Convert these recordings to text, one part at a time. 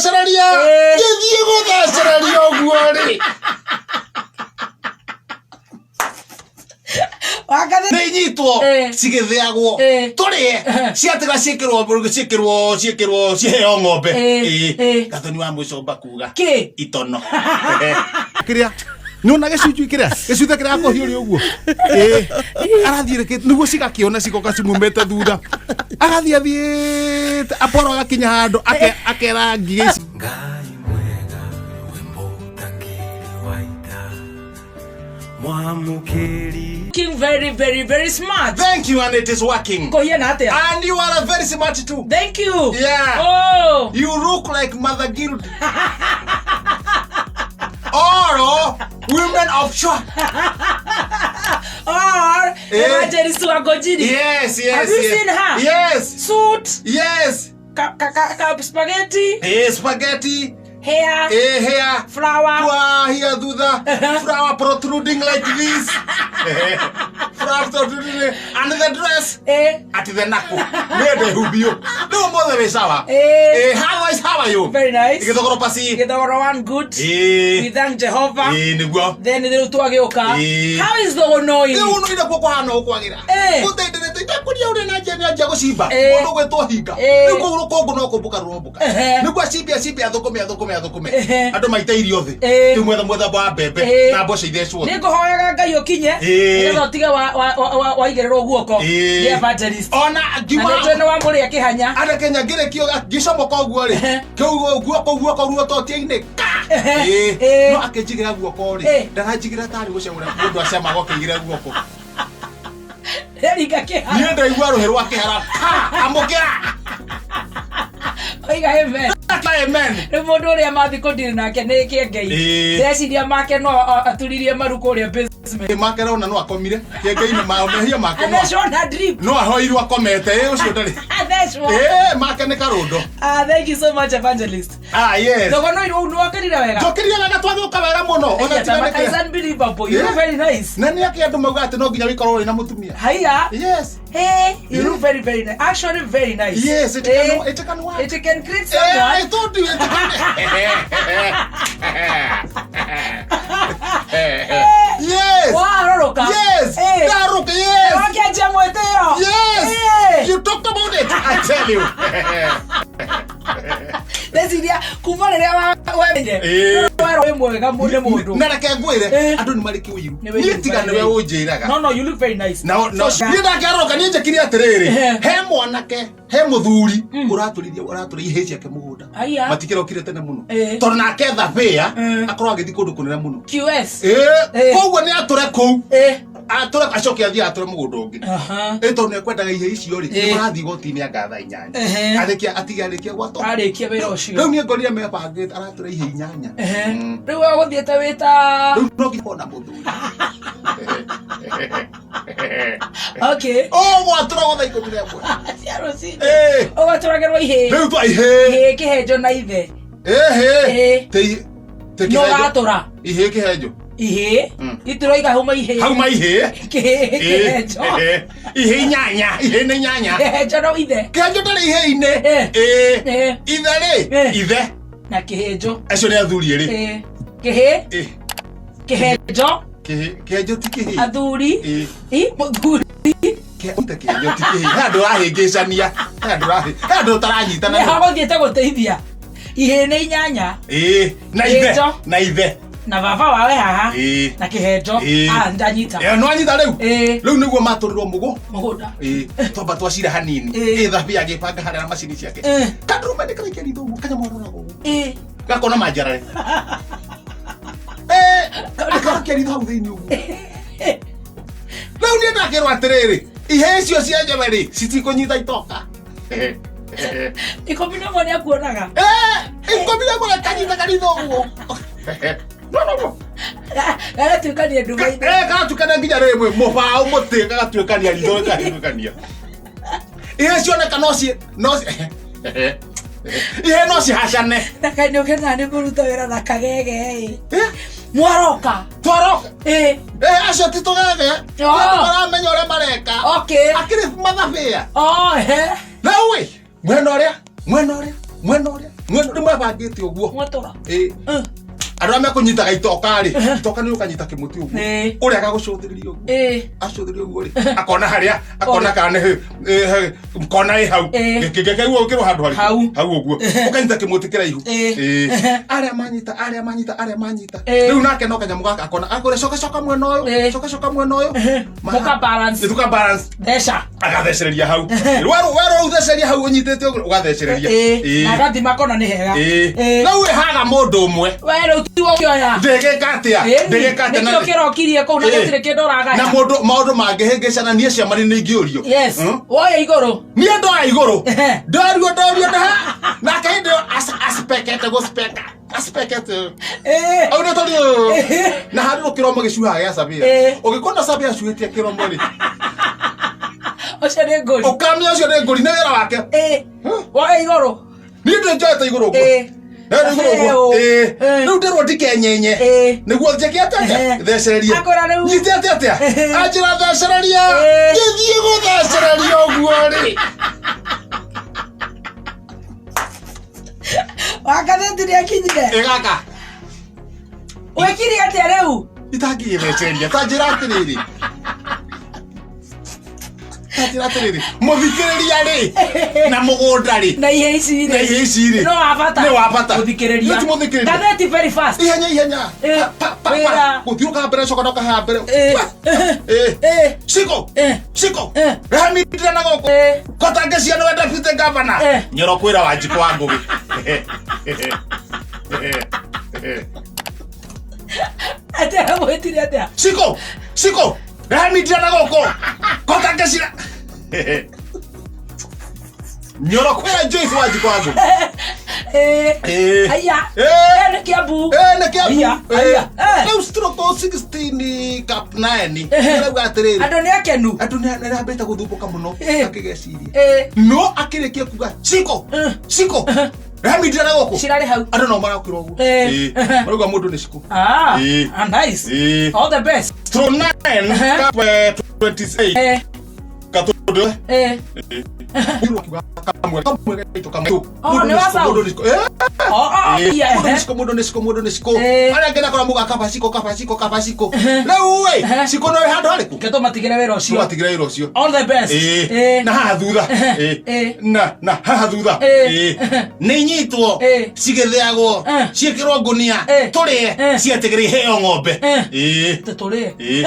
Gũthecereria. Eh. Ngĩthiĩ gũthecereria ũguo rĩ. Wakathi Nĩ inyitwo Eh. cigĩthĩagwo. Eh. Tũrĩe. Ciatiga ciĩkĩrwo ciĩkĩrwo ciĩkĩrwo ciheo ng'ombe. Eh. Ĩĩ. Eh. Gathoni wa mũcomba kuga. Kĩ? Itono. Kĩrĩa nĩona gĩcunjui kĩrĩa gĩcuthe kĩrĩa akũhiũria ũguo ĩĩ arathiĩ rĩkĩ nĩguo cigakĩona cigoka cimumĩte thutha agathiĩ athiĩte aporo agakinya handũ akera ngigĩ ici Ngai mwega we mũtangĩri wa ita mwamũkĩri Looking very very very smart. Thank you and it is working. Kũhiana atĩa? And you are a very smart too. Thank you. Yeah. Oh. You look like Mother Guild. Or women of Shwa. Or Eh. Evangelist Wangojini. Yes. Have you yes. seen her? Yes. Suit, Yes. ka spaghetti, Spaghetti. hair, Hair. flower. Kwa here thutha. Flower protruding like this. Flower protruding. And the dress. Eh. At the knuckle. Nĩ ndehubio. Rĩu ũmũthĩ wĩ sawa. Eh. How are you? Very nice. Gĩthogoro pasi. Gĩthogoro one good. We Eh. thank Jehovah. Nĩguo. Then rĩu twagĩũka. Eh. How is the Onoi? Rĩu ũnũire kuo kũhana ũkwagĩra. Eh. Gũtenderete itakũria ũrĩa na njia nĩanjia gũcimba. Eh. Mũndũ gwĩtwo hinga. Eh. Rĩu kũu rũkũngũ no kũmbũka rũrombũka. Ehe. Nĩguo acimbe acimbe athũkũme athũkũme athũkũme. Ehe. Andũ maite irio thĩ. Eh. Rĩu mwetha mwethamba wa mbembe Eh. na mboco ithecwo Nĩ thĩ. ngũhoyaga Ngai ũkinye Eh. nĩgetha ũtige waigĩrĩrwo guoko Eh. nĩ evangelist. Ona Na ngiuma nĩ njũĩ nĩ wamũrĩa kĩhanya. Ana Kenya ngĩrĩkio ngĩcomoka ũguo rĩ Ehe. kĩu guoko guoko ruototie-inĩ ka Ehe. Ĩĩ. Eh. No akĩnjigĩra guoko rĩ Eh. ndaranjigĩra tarĩ gũcemũra mũndũ acemaga ũkĩigĩra guoko Ringa kĩhara. niĩ ndaigua rũhĩ rwa kĩhara ka amũkĩra Oiga amen. Amen. Rĩu mũndũ ũrĩa mathi kũndiri nake nĩ kĩengei. Ĩĩ. Ndeciria make no aturirie maru kũrĩa basement. Ĩ, make rona no akomire kĩengei-inĩ mao mehia make no Athecwo na drip. no ahoirwo akomete ĩ ũcio ndarĩ Athecwo. ĩ make nĩ karũndo Ah, thank you so much evangelist. ah yes Thogono iru nĩ wakĩrire wega. njũkĩrire wega twagĩũka wega mũno ona Aya, tiga Tamaka is nĩ unbelievable. You look Yeah. very nice. na nĩ akĩ andũ mauga atĩ no nginya wĩkorwo wĩna mũtumia Hiya. yes Hey, you look very, very nice. Actually, very nice. Yes, it Eh, can, it can work. It can create Eh, someone. I told you it can. Yes. Waroroka. Yes. Eh. Daruka, yes. Wakianjia mwĩtĩo. Yes. Eh. You talked about it. I tell you. Ndeciria kuma rĩrĩa wendire. Eh. Werwo wĩ mwega nĩ mũndũ. Na reke ngwĩre Eh. andũ nĩ marĩ kĩũiru. Nĩ wĩiru, Niĩ tiga by the nĩwe way. ũnjĩraga. No, no, you look very nice. Na na So, niĩ ndakĩaroroka niĩ njĩkire atĩrĩrĩ. Eh. He mwanake, he mũthuri ũratũrithia ũratũra ihĩĩ ciake mũgũnda. Aya. Matikĩrokire tene mũno. Eh. Tondũ nake thabĩa Eh. akorwo agĩthiĩ kũndũ kũnene mũno. QS. Ĩĩ, Eh. koguo nĩ atũre kũu Eh. atũre acoke athiĩ atũre mũgũnda ũngĩ Aha. ĩ tondũ nĩ ekwendaga ihĩĩ icio rĩ Eh. nĩ marathiĩ igoti-inĩ anga thaa 8 Ehe. arĩkia atige arĩkia gwatũ Arĩkia wĩra ũcio. rĩu niĩ ngorire mebangĩte aratũra ihĩĩ 8 Ehe. Mm. Rĩu we ũgũthiĩte wĩta rĩu no nginya ona mũthuri Okay. ũgwatũra gwo thaa 11 Cia rũcinĩ. Ĩĩ. Ũgatũragĩrwo ihĩĩ. rĩu twa ihĩĩ Ihĩĩ kĩhenjo na ithe. ĩhĩ Ĩĩ. tĩ Nĩ ũgatũra. ihĩĩ kĩhenjo Ihĩĩ. Mm. Itiroiga hauma ihĩĩ. hau ma ihĩĩ Kĩhĩĩ kĩhenjo. Ĩĩ. Ihĩĩ 8 ihĩĩ nĩ 8 Kĩhenjo no ithe. kĩhenjo ndarĩ ihĩĩ-inĩ Eh. Ĩĩ. Eh. ithe rĩ Eh. ithe Na kĩhenjo. acio nĩ athuri erĩ Ĩĩ. Kĩhĩĩ. Ĩĩ. Kĩhenjo. Kĩhenjo ti kĩhĩĩ Athuri. Ĩĩ. Ĩ, mũthuri. Kĩhenjo ti kĩhĩĩ he andũ ũrahĩngĩcania he andũ he andũ ũtaranyitana Nĩ hagũthiĩte gũteithia. Ihĩĩ nĩ 8. Ĩĩ. Na ithe Kĩhenjo. na ithe Na baba wawe haha. Ĩĩ. Na kĩhenjo. Ĩĩ. Ah, ndanyita. Ĩĩ, nĩwanyita rĩu Ĩĩ. rĩu nĩguo matũrĩrwo mũgũ Mũgũnda. Ĩĩ. Twamba twacira hanini Ĩĩ. Ĩĩ, thabia agĩbanga harĩa na macini ciake Ĩĩ. kandũrũme nĩ karaikia ritho ũguo kanyamũ aroraga ũguo Ĩĩ. gakona manjarare akarakia ritho hau thĩinĩ ũguo rĩu niĩ ndakĩrwo atĩrĩrĩ ihĩĩ icio cia njebe rĩ citikũnyita itoka 11 nĩ akuonaga. 11 kanyita karitho ũguo no no no Gagatuĩkania nduma-inĩ. Karatuĩkania nginya rĩmwe mũbaũ mũtĩ gagatuĩkania ritho gagatuĩkania ihĩĩ cioneka no ci no ihĩĩ no cihacane Na kaĩ nĩ ũkenaga nĩ kũruta wĩra na kagege ĩ. Eh, Mwaroka. twaroka Ĩ. Acio ti tũgege Oh. Andũ maramenya ũrĩa mareka Okay. akĩrĩ mathabĩa Oh, he. rĩu ĩ mwena ũrĩa mwena ũrĩa mwena ũrĩa Nĩ mwebangĩte ũguo. Mwatũra. Ĩ. Andũ arĩa mekũnyitaga itoka rĩ, itoka nĩ ũkanyita kĩmũtĩ ũguo. Ĩ. Ũrĩa agagũcũthĩrĩria ũguo. Ĩ. Acũthĩrĩria ũguo rĩ, akona harĩa, akona kana nĩ kona ĩ hau. Ĩ. Gĩkĩgĩkĩguo kĩrwo handũ harĩkũ? Hau. Hau ũguo. Ũkanyita kĩmũtĩ kĩraihu. Ĩ. Ĩ. Arĩa manyita, arĩa manyita, arĩa manyita. Ĩ. Rĩu nake no kanyamũ gaka akona, akũrĩa coka coka mwena ũyũ, Ĩ. coka coka mwena ũyũ. Mũka balance. Nĩ tuka balance. Theca. Agathecereria hau. Rwerũ werũ ũthecereria hau ũnyitĩte ũguo ũgathecereria. Ĩ. Na agathima kona nĩ hega. Ĩ. Ĩ. Rĩu ĩhaga mũndũ ũmwe. We rĩu tiwe ũkĩoya. Ndĩgĩka atĩa? Ĩni, Ndĩgĩka atĩa? nĩkĩo kĩrokirie kũu na Ĩ. gũtirĩ kĩndũ ũragaya. Na mũndũ maũndũ mangĩhĩngĩcana niĩ ciamani nĩ ingĩũrio. Yes. Hmm? Woya igũrũ. Niĩ ndoya igũrũ. Ehe. Ndorio ndorio nda. Nake hĩndĩ ĩyo aspekete gũspeka. Aspekete. Ĩ. Au nĩ tondũ na harĩ kĩromo gĩcuhaga gĩa Sabia. Ĩ. Ũngĩkona Sabia acuhĩtie kĩromo rĩ, Ũcio nĩ ngũri. ũkamenya ũcio nĩ ngũri nĩ wĩra wake. Ĩ. Woya igũrũ. Niĩ ndĩ njoete igũrũ ũguo. Ĩ. Rĩu igũrũ ũguo. Ĩ. Ĩ. Rĩu ndĩrwo ndikenyenye. Ĩ. Nĩguo njĩke atĩa? Ehe. Thecererie. Akũra rĩu. Nyite atĩa atĩa? Ehe. Anjĩra thecereria. Ĩ. Ngĩthiĩ gũthecereria ũguo rĩ. Wangathĩti nĩ akinyire. Ĩ gaka. Wĩkire atĩa rĩu? Itangĩgĩthecereria. Ta njĩra atĩrĩrĩ. Ta njĩra atĩrĩrĩ. Mũthikĩrĩria rĩ. Na mũgũnda rĩ. Na ihe ici rĩ. Na ihe ici rĩ. No wa bata. Nĩ wa bata. Gũthikĩrĩria. Nĩ ti mũthikĩrĩria. Ngathĩti very fast. Ihenya ihenya. Ĩ. Pa, pa, pa. Wĩra. Gũthiũrũka mbere coka noka haha mbere. Ĩ. Ĩ. Ĩ. Ciko. Ĩ. Ciko. Ĩ. Reha na gũkũ. Ĩ. Kota ngĩcia nĩwe deputy governor. Eh. Nyoro kwĩra Wanjikũ wa Ngũgĩ. Atĩa mwĩtire atĩa? Ciko. Ciko. Reha mindira na gũkũ. Kota ngĩcia. Nyoro kwĩra Joyce Wanjikũ wa Ngũgĩ. Ĩ. Ĩ. Aya. Ĩ. Ĩ, nĩ Kiambu. Eh, nĩ Kiambu. Aya, Eh. aya. Eh. Rĩu stroke 16 cap 9. Ehe. Rĩu atĩrĩrĩ. Andũ nĩ akenu. Andũ nĩ arambĩte gũthumbũka mũno Eh. akĩgeciria. Ĩ. No akĩrĩkia kuga Ciko. Eh. Ciko. Reha mindira na gũkũ. Cirarĩ hau. Andũ no marakĩra ũguo. Eh. Ĩ. Marauga mũndũ nĩ Ciko. Ah. Ĩ. Ah, nice. Ĩ. All the best. Stroke 9 Ehe. cap 28. Eh. Katũndũ. Eh. Kamwe kamwe gaitũ kamwe. Oh, Mũndũ nĩ nĩ wa Ciko, South. mũndũ nĩ Ciko. Eh. Oh, oh, yeah. Mũndũ nĩ Ciko, mũndũ nĩ Ciko, mũndũ nĩ Ciko. Eh. Arĩa angĩ nakora muga kaba Ciko, kaba Ciko, kaba Ciko. Rĩu ĩ, Ehe. Ciko no ĩ handũ harĩkũ? Ke tũmatigĩre wĩra ũcio. Tũmatigĩre wĩra ũcio. All the best. Ĩ. Ĩ. Na haha thutha. Ĩ. Ĩ. Na haha thutha. Ĩ. Ĩ. Nĩ inyitwo Ĩ. cigĩthĩagwo Eh. ciĩkĩrwo ngũnia Ĩ. tũrĩe Eh. ciatigĩrĩ iheo ng'ombe. Eh. Ĩ. Tũtũrĩe. Ĩ.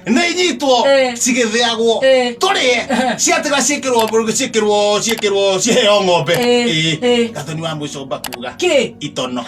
Nĩ inyitwo Ĩ. cigĩthĩagwo Ĩ. tũrĩe ciatiga ciĩkĩrwo ciĩkĩrwo ciĩkĩrwo ciheo ng'ombe. Ĩ. Ĩ. Ĩ. Gathoni wa mũcomba kuga Kĩ? itono.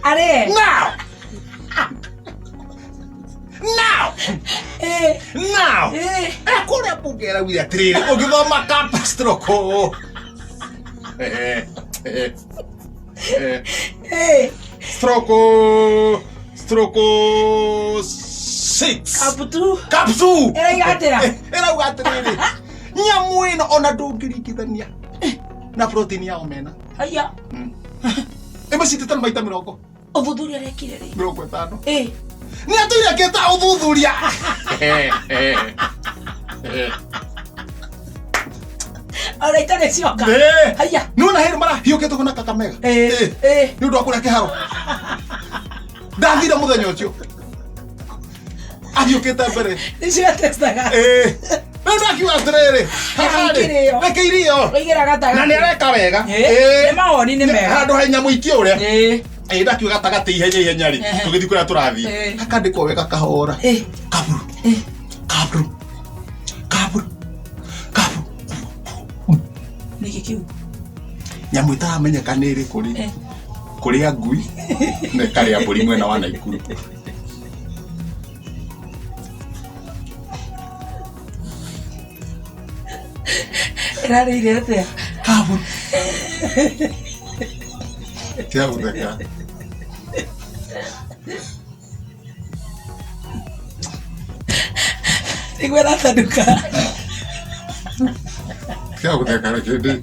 Arĩe. Now. Now. Ĩ. Now. Ĩ. Eh, kũrĩa mbunge ĩraugire atĩrĩrĩ ũngĩthoma kapa stroke Ĩ. stroke stroke 6 Kabutu. kapsu Ĩrauga atĩa? ĩrauga atĩrĩrĩ nyamũ ĩno ona ndũngĩringithania na protein ya omena Aya. ĩmĩcitĩte na maita mĩrongo Ũthuthuria arekire rĩ? 50 Ĩ. nĩ atũire akĩta ũthuthuria Ona itarĩ cioka. Ĩ. Aya. nĩwona hĩndĩ marahiũkĩte kũna Kakamega Ĩ. Ĩ. Ĩ. nĩ ũndũ wa kũrĩa kĩharo ndathire mũthenya ũcio ahiũkĩte mbere Nĩcio atestaga. Ĩ. rĩu ndakiuga atĩrĩrĩ haha rĩ Reke irio. reke irio Ũigĩra gatagatĩ. na nĩ areka wega Ĩ. Ĩ. Nĩ mawoni nĩ mega. handũ ha nyamũ ikĩũre Ĩ. ĩ ndakiuga gatagatĩ ihenya ihenya rĩ Ehe. tũgĩthiĩ kũrĩa tũrathiĩ Ĩ. hakandĩkwo wega kahora Ĩ. kaburu Ĩ. kaburu kaburu kaburu Nĩkĩ kĩu? nyamũ ĩtaramenyeka nĩ ĩrĩkũ rĩ Ĩ. kũrĩa ngui na ĩkarĩa mbũri mwena wa Naikuru Ĩrarĩire atĩa? kaburu tia gũtheka Nĩguo ĩratanuka. tia gũtheka reke ndĩkie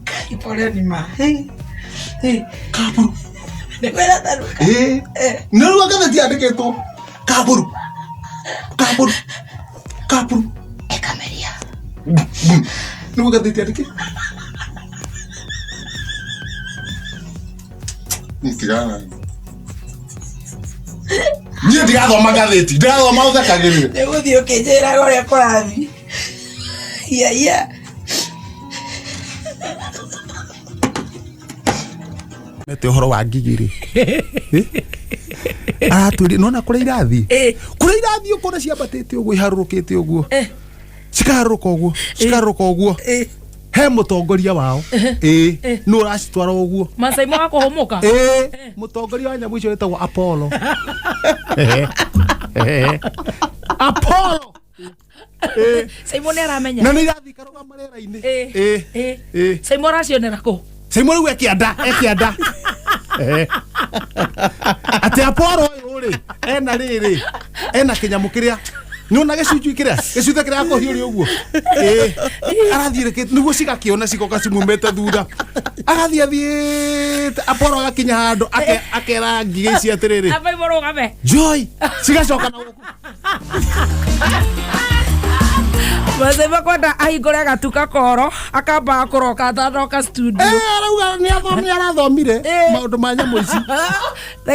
Kai, pole ni ma. Ĩ. Ĩ. kaburu Nĩguo ĩratanuka. ĩ nĩ rĩu ngathĩti yandĩkĩtwo kaburu kaburu kaburu Nĩguo ngathĩti andĩke. Tigana. Niĩ ndirathoma ngathĩti, ndirathoma ũthekagĩrĩre. Nĩ gũthiĩ ũkĩnjĩraga ũrĩa kũrathiĩ. Iya iya. Mete ũhoro wa ngigĩ rĩ. Aratwĩrire nona kũrĩa irathiĩ. Eh. Kũrĩa irathiĩ ũkona ciambatĩte ũguo iharũrũkĩte ũguo. Eh. Cikaharũrũka ũguo, cikarũrũka ũguo. Eh. He mũtongoria wao. Ĩĩ. Nũ ũracitwara ũguo. Masai mwa kũhũmũka. Ĩĩ. Mũtongoria wa nyamũ icio wĩtagwo Apollo. Apollo. Ĩĩ. Simon nĩ aramenya. Na nĩ irathiĩ ikarũgama rĩera-inĩ. Eh. Ĩĩ. Eh. Ĩĩ. Simon aracionera kũ? Simon rĩu ekĩanda ekĩanda. Atĩ Apollo ũyũ rĩ ena rĩrĩ ena kĩnyamũ kĩrĩa nĩona gĩcunjui kĩrĩa gĩcuthe kĩrĩa akũhiũria ũguo. Ĩĩ. Arathiĩ nĩguo cigakĩona cigoka cimumĩte thutha. Agathiĩ athiĩte Apollo agakinya handũ akera ngigĩ ici atĩrĩrĩ Amba imũrũgame. Joy cigacoka na gũkũ. Masai makwenda ahingũre gatuka koro akambaga kũroka atanoka studio. Eh, arauga nĩ arathomire Eh. maũndũ ma nyamũ ici. Thaa